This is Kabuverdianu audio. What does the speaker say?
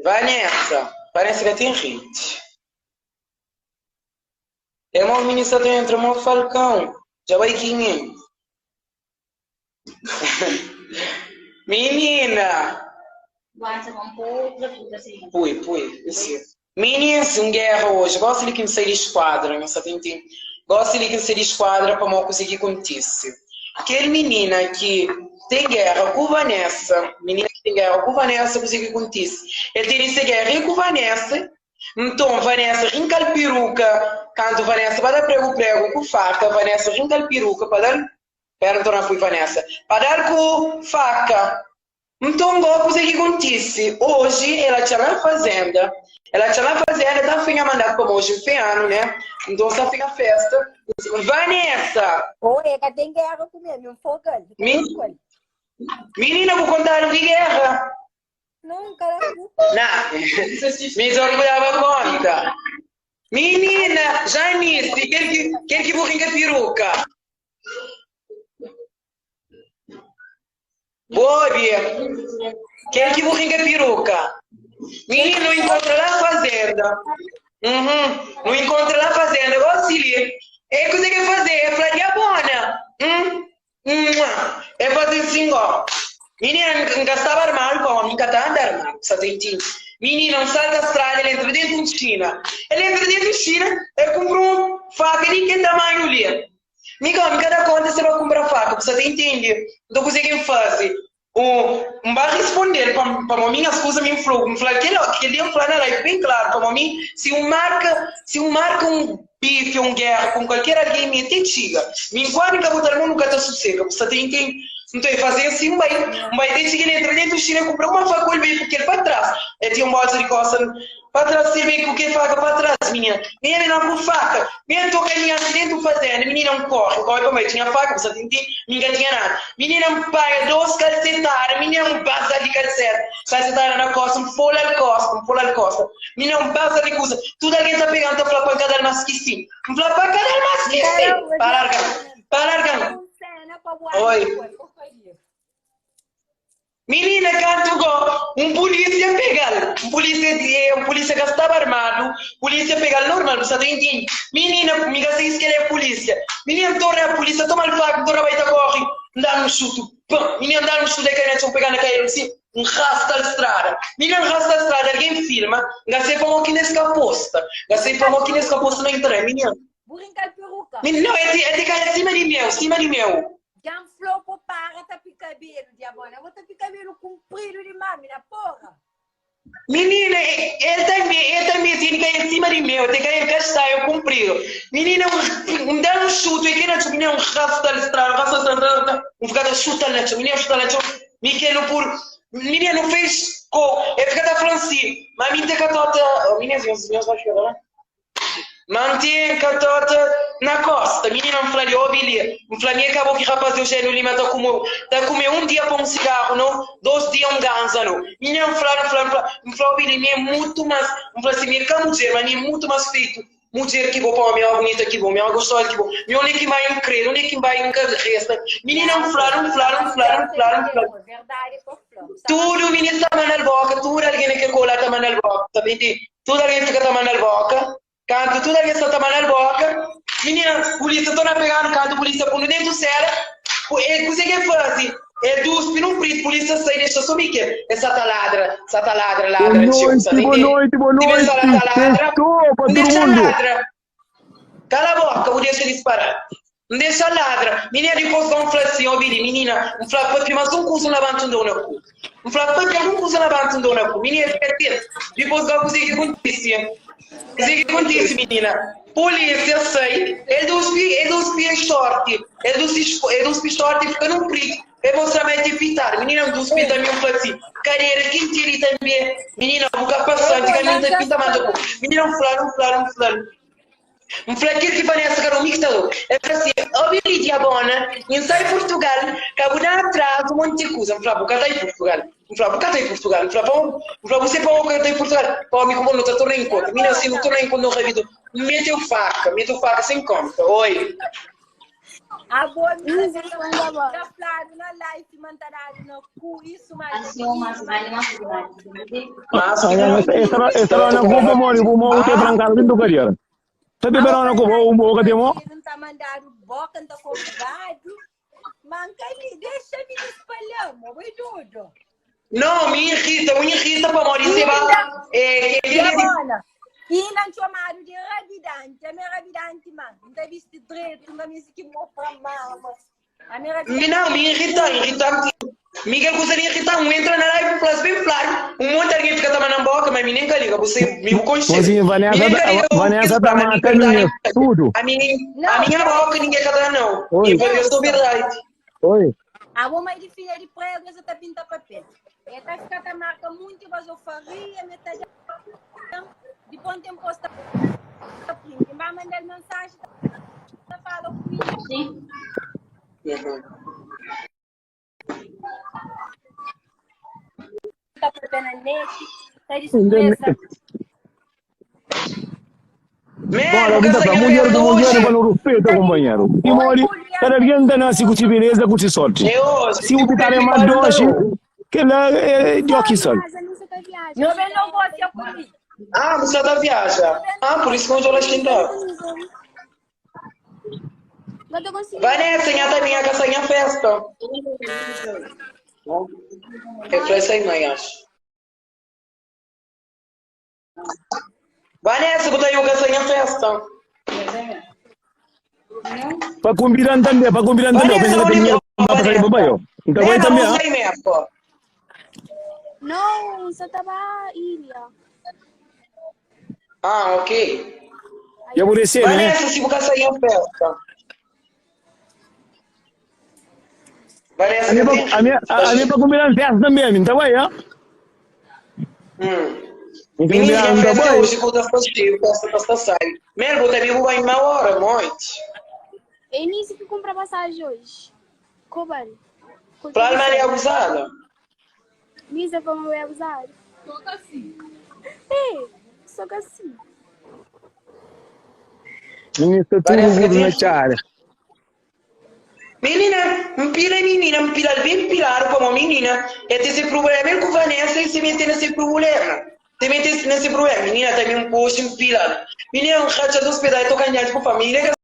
Vanessa, Vanessa ka ten rede. É mau mini sa ta entra mau falcão. Dja bai 500. Menina! Pui, pui, isi. Menina, un guerra hoje. Gosi li ki N sai di esquadra, nha sa ta intende. Gosi li ki N sai di esquadra pamó kuze ki kontise. Kel menina ki ten guerra ku Vanessa, menina ki ten guerra ku Vanessa, kuze ki kontise? El tene se guerra e ku Vanessa, nton Vanessa rinka-l peruka, kantu Vanessa ba da pregu pregu ku faka, Vanessa rinka-l peruka pa da-l Pera nton na fui Vanessa pa dal ku faka Nton go kuze ki kontise oji el atxa na fazenda El atxa na fazenda ta finha mandadu pamo oji nfe anu ne Nton sta finha festa Vanessa! Oi, e ka ten guerra ku mi, ami nfoga-l, ka ten ku el. Minina bu kontadu di guerra? Nunka da ku. Na, mi dja bu daba konta. Minina, Janice, kel ki, kel ki bu rinka peruka. Bobi, kel ki bu rinka peruka. Minina, nu enkontra la fazenda. Uhum, nu enkontra la fazenda, gosi li. E kuze ke faze? E fla diabona. Hum, Mua! E faze sin go. Minina, N ka staba armadu pa omi, N ka ta anda armadu, sa ta intindi? Minina, N salta strada, el entra dentu un xina. El entra dentu xina, el kunpra un faka di kel tamanhu li. Mi go, N ka da konta si el ba kunpra faka, bu sa ta intindi? Nton kuze ki N faze? N ba risponde-l pamo mi nhas kuza mi N fla-u, N fla-l kel kel dia N fla na live ben klaru pamo mi si un marka si un marka un bifi un gera ku kualker algen mi te txiga mi nkuantu N ka bota-l mon nu ka ta susega bu sta ta intende nton e faze asi N bai N bai te txiga el entra dentu xina el kunpra uma faka el bai ku kel pa tras el tinha un bolsa di kosta Pa tras si mi ku ke faka pa tras minina minina mi na ku faka mi na toka mi anti dentu fazenda minina n korri korri pa mai tinha faka bu sa tinti mi ka tinha nada minina n panha dos kalsetada minina n baza di kalseta kalsetada na kosta n folal kosta n folal kosta minina n baza di kusa tudu algen ta pegan ta fla pa n ka dal mas ki si n fla pa ka dal mas ki si pa largan pa largan oi. Minina kantu go un pulisia pegal un pulisia un pulisia ka staba armadu pulisia pegal normal bu sa ta intindi minina mi ka sa si kela é pulisia minina ntorna pulisia tomal faka ntorna bai ta korri ndan un xutu pam minina ndan un xutu e kai na txon pega na kael si nrastal strada minina nrastal strada algen filma nga sai pamo ki nes ka posta nga sai pamo ki nes ka posta na internet minina Bu rinka-l peruka. Minina no e ti kai sima di meu sima di meu. Dja-m fla-u pa para ta pi kabelu, diabona. Bo ta pi kabelu kunpridu di mami na porra. Minina, el tanbe, el tanbe si el kai en sima di meu, te kai el kastanhu kunpridu. Minina, un da-l un xutu, e kai na txon, minina, un rasta-l strada, un rasta-l strada, un fika ta xuta-l na txon, minina, xuta-l na txon, mi kel nu pur, minina, nu fez ko, el fika ta fla-m si, ma mi te ka tota, minina, nhos, nhos ba fika la. Mante katota na kosta. Minina N fla-li, obi li, N fla mi é ka bo ki rapaz di Eugénio Lima ta kume-u, ta kume un dia pa un sigaru no, dos dia un ganza no. Minina N fla-l, N fla-l, N fla, N fla obi li, mi é mutu más, N fla si mi é ka mudjer, ma mi é mutu más fetu mudjer ki bo pa omi, ó bunita ki bo, mi ó gostoza ki bo, mi undi ki N bai N kre, undi ki N bai N ka resta. Minina N fla-l, N fla-l, N fla-l, N fla-l, N fla-l. Tudu minina ta manda-l boka, tudu algen na kel kola ta manda-l boka, ta intende? Tudu algen fika ta manda-l boka. Kantu tudu algen sta ta manda-l boka, minina, pulisia torna pega-nu. Kantu pulisia pô-nu dentu sela, el kuzê ki el faze? El duspi nun pritu, pulisia sai, dexa so mi kel. El sta ta ladra, sta ta ladra, Boa ladra txeu, sta ta noite, boa intende? noite, boa Sima el sta la noite. ta ladra, Sextou pa N todo dexa mundo. ladra. Kala boka, bu dexa disparati. N dexa ladra. Minina dipôs ba N fla si, Obi li, minina, N fla papia mas un kuza N labanta N dau na ku. N fla papia algun kuza N labanta N dau na ku. Minina fika ketu. Dipôs ba kuzê ki kontise? Kuzê ki kontise, minina? Pulísia sai, el duspi, el duspi xorti, el duspi, el duspi xorti fika nun pritu. El mostra ma el ten pitadu. Minina N duspi tanbê, N fla si, Kadera kenti li tanbê. Minina, bu ka pasa, antigamenti N ta pinta ma N ta ku. Minina N fla-l, N fla-l, N fla-l. N fla kel ki Vanessa ka mi ki ta obi. El fla si, Obi li diabona, mi N sai Purtugal, ka bu da atrazu monti kuza. N fla, bu ka ta i Purtugal. N fla, bu ka ta i Purtugal. N fla, pa N fla, bu se pa bo ka ta i Purtugal. Pa omi ku bo no ta torna inkontra. Mi na si no torna inkontra no rabida. N meteu faka, meteu faka sen konta. Oi. Abo mi Isso, ta foi da boa. ta fladu na life man ta dadu na cu isso mas Mas Ah, Esta esta na Cuba mori, bu mo te trancado dentro do cadeira. Tá te verão na Cuba, um boca de mo. Não tá mandado boca, não tá convidado. Manca ali, deixa-me espalhar, mo, oi doido. Não, me irrita, me irrita para Maurício ba. É, que E ele agora? E não chamado de rabidante, a minha rabidante, man. Não tá visto direito, não me que mo pra mama. A minha rabidante. Me não, me irrita, irrita. Miguel gostaria de irritar, um entra na live, plus bem claro. Um monte de alguém fica tomando na boca, mas me nem liga, você me consciente. Mozinho, Vanessa, Vanessa tá uma caminha, tudo. A minha, a minha boca ninguém quer não. Oi. E porque eu sou verdade. Oi. A mãe de filha de prego, essa tá pinta papel. É tá fica tá marca muito, mas eu faria, metade. Depois tem posta print. Vai mandar mensagem, tá fala comigo. Uhum. Tá papel na net, tá de surpresa. Bora, Mano, muita mulher do mulher para não respeito, companheiro. E mori, cada alguém tá nasce com beleza, com sorte. Eu, Se o pitar é mais doce, que lá é de aqui só. Mas a não tá viagem. Não vem não gosta comigo. Ah, você tá viaja. Ah, por isso que eu já esquenta. Não tô conseguindo. Vanessa, minha tá minha casa, minha festa. É festa aí, mãe, acho. Vanessa, botar aí o casa, minha festa. Para combinar também, para combinar também, pensa que tem dinheiro para passar de babaio. Então vai também, não ah. sei mesmo, pô. Não, só tava ilha. Ah, ok. Eu vou descer, né? Vanessa, se você sair em festa. Vanessa, A minha, que tem- a minha, a minha para combinar festa também, então vai, ah. Hum. Então Menina, combinar, a então festa vai. hoje que eu tô fazendo, festa pra sair. Mesmo, também vou em uma hora, muito. É início que compra passagem hoje. Cobal. Pra ela é abusada. Misa como é abusado. Só que assim. Ei, só que assim. Ministro, tudo Parece que tudo na tem- cara. Menina, empila menina, empila bem pilado como menina. É ter esse problema com Vanessa e se meter nesse problema. Se meter nesse problema, menina também um post empilado. Menina, um racha dos pedaços, tô ganhando com família, que